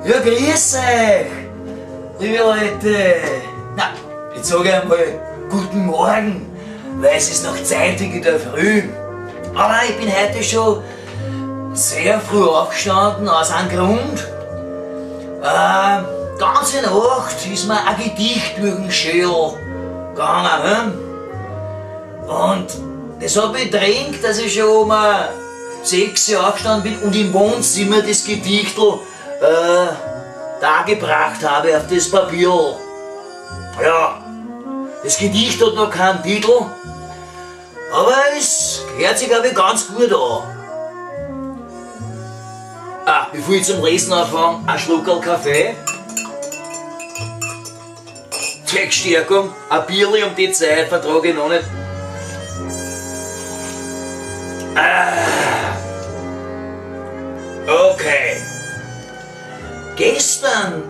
Ja, grüß euch, liebe Leute. Na, jetzt sage ich einmal guten Morgen, weil es ist noch zeitig in der Früh. Aber ich bin heute schon sehr früh aufgestanden, aus einem Grund. Ganze Nacht ist mir ein Gedicht durch den Schädel gegangen. Hm? Und das hat mich gedrängt, dass ich schon um 6 Uhr aufgestanden bin und im Wohnzimmer das Gedichtel dargebracht habe auf das Papier. Ja, das Gedicht hat noch keinen Titel, aber es hört sich, glaube ich, ganz gut an. Ah, bevor ich zum Lesen anfange, ein Schluckerl Kaffee. Zweckstärkung, ein Bierli um die Zeit vertrage ich noch nicht. Ah. Okay. Gestern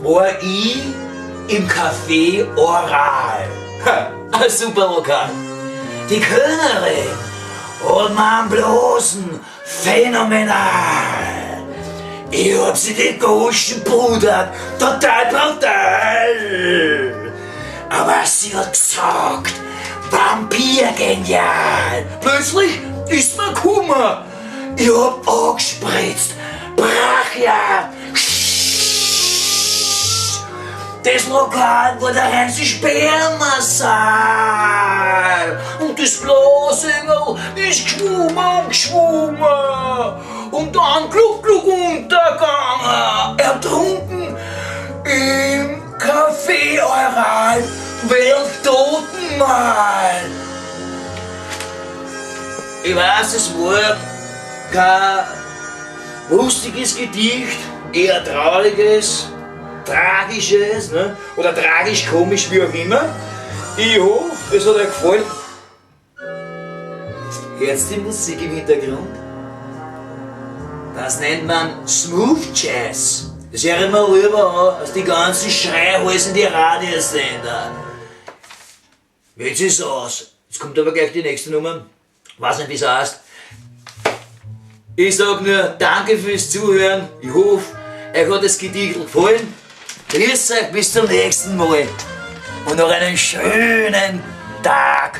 war ich im Café Oral. Ha, ein super Lokal. Die Kellnerin hat mir einen Blasen phänomenal. Ich hab sie die Goschen pudert, total brutal. Aber sie hat gesagt, Vampir genial. Plötzlich ist mir Kummer. Ich hab angespritzt, brachial. Das Lokal war der reinste Spermasaal. Und das Blasengel ist geschwommen und geschwommen. Und dann gluck gluck untergegangen. Ertrunken im Café Oral Welttotenmal. Ich weiß, es war kein lustiges Gedicht, eher trauriges, tragisches, ne? Oder tragisch-komisch, wie auch immer. Ich hoffe, es hat euch gefallen. Hört die Musik im Hintergrund? Das nennt man Smooth Jazz. Das höre ich mir lieber an, als die ganzen Schreihals in die Radiosender. Jetzt ist es aus. Jetzt kommt aber gleich die nächste Nummer. Weiß nicht, wie es heißt. Ich sag nur danke fürs Zuhören. Ich hoffe, euch hat das Gedicht gefallen. Grüß euch, bis zum nächsten Mal. Und noch einen schönen Tag.